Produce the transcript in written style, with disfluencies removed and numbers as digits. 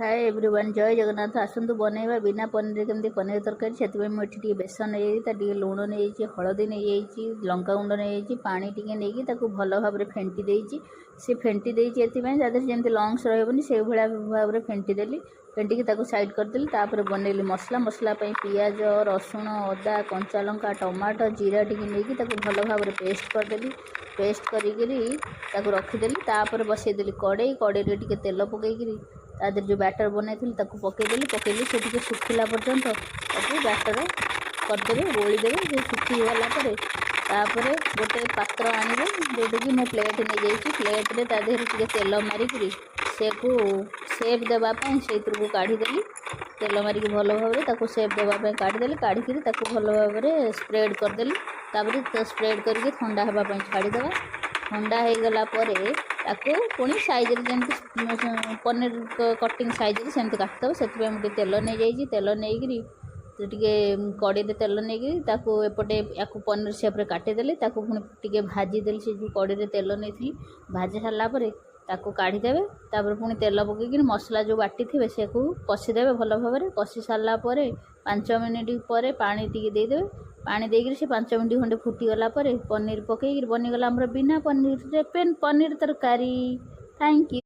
ହାଏ everyone, ଜୟ ଜଗନ୍ନାଥ। ଆସନ୍ତୁ ବନେଇବା ବିନା ପନିରରେ କେମିତି ପନିର ତରକାରୀ। ସେଥିପାଇଁ ମୁଁ ଏଠି ଟିକେ ବେସନ ନେଇଯାଇଛି, ତା ଟିକେ ଲୁଣ ନେଇଯାଇଛି, ହଳଦୀ ନେଇଯାଇଛି, ଲଙ୍କାଗୁଣ୍ଡ ନେଇଯାଇଛି, ପାଣି ଟିକେ ନେଇକି ତାକୁ ଭଲ ଭାବରେ ଫେଣ୍ଟି ଦେଇଛି। ସେ ଫେଣ୍ଟି ଦେଇଛି ଏଥିପାଇଁ, ତା ଦେହରେ ଯେମିତି ଲମ୍ପସ୍ ରହିବନି, ସେଇଭଳିଆ ଭାବରେ ଫେଣ୍ଟି ଦେଲି। ଫେଣ୍ଟିକି ତାକୁ ସାଇଡ଼୍ କରିଦେଲି। ତାପରେ ବନେଇଲି ମସଲା। ମସଲା ପାଇଁ ପିଆଜ, ରସୁଣ, ଅଦା, କଞ୍ଚା ଲଙ୍କା, ଟମାଟୋ, ଜିରା ଟିକେ ନେଇକି ତାକୁ ଭଲ ଭାବରେ ପେଷ୍ଟ କରିଦେଲି। ପେଷ୍ଟ କରିକିରି ତାକୁ ରଖିଦେଲି। ତାପରେ ବସେଇଦେଲି କଡ଼େଇ। କଡ଼େଇରେ ଟିକେ ତେଲ ପକେଇକିରି ତା ଦେହରେ ଯେଉଁ ବ୍ୟାଟର୍ ବନେଇଥିଲି, ତାକୁ ପକେଇଦେଲି। ପକେଇଲି, ସେ ଟିକେ ଶୁଖିଲା ପର୍ଯ୍ୟନ୍ତ ତାକୁ ବ୍ୟାଟର୍ କରିଦେବେ, ଗୋଳିଦେବେ। ସେ ଶୁଖିଗଲା ପରେ ତାପରେ ଗୋଟେ ପାତ୍ର ଆଣିବେ, ଯେଉଁଠିକି ମୁଁ ପ୍ଲେଟ୍ ନେଇଯାଇଛି। ପ୍ଲେଟ୍ରେ ତା ଦେହରେ ଟିକେ ତେଲ ମାରିକିରି ସେକୁ ସେପ୍ ଦେବା ପାଇଁ ସେଇଥିରକୁ କାଢ଼ିଦେଲି। ତେଲ ମାରିକି ଭଲ ଭାବରେ ତାକୁ ସେପ୍ ଦେବା ପାଇଁ କାଢ଼ିଦେଲି। କାଢ଼ିକିରି ତାକୁ ଭଲ ଭାବରେ ସ୍ପ୍ରେଡ଼୍ କରିଦେଲି। ତାପରେ ସ୍ପ୍ରେଡ଼୍ କରିକି ଥଣ୍ଡା ହେବା ପାଇଁ ଛାଡ଼ିଦେବା। ଥଣ୍ଡା ହେଇଗଲା ପରେ ତାକୁ ପୁଣି ସାଇଜରେ, ଯେମିତି ପନିର କଟିଂ ସାଇଜରେ, ସେମିତି କାଟିଦେବ। ସେଥିପାଇଁ ମୁଁ ଟିକେ ତେଲ ନେଇଯାଇଛି। ତେଲ ନେଇକିରି ଟିକେ କଡ଼େଇରେ ତେଲ ନେଇକିରି ତାକୁ ଏପଟେ ୟାକୁ ପନିର ସେପ୍ରେ କାଟିଦେଲି। ତାକୁ ପୁଣି ଟିକେ ଭାଜିଦେଲି, ସେ ଯେଉଁ କଡ଼େଇରେ ତେଲ ନେଇଥିଲି। ଭାଜି ସାରିଲା ପରେ ତାକୁ କାଢ଼ିଦେବେ। ତାପରେ ପୁଣି ତେଲ ପକେଇକିରି ମସଲା ଯେଉଁ ବାଟିଥିବେ, ସେକୁ କଷିଦେବେ ଭଲ ଭାବରେ। କଷି ସାରିଲା ପରେ 5 ମିନିଟ୍ ପରେ ପାଣି ଟିକେ ଦେଇଦେବେ। ପାଣି ଦେଇକିରି ସେ 5 ମିନିଟ୍ ଖଣ୍ଡେ ଫୁଟିଗଲା ପରେ ପନିର ପକେଇକିରି ବନିଗଲା ଆମର ବିନା ପନିରରେ ପନିର ତରକାରୀ। Thank you.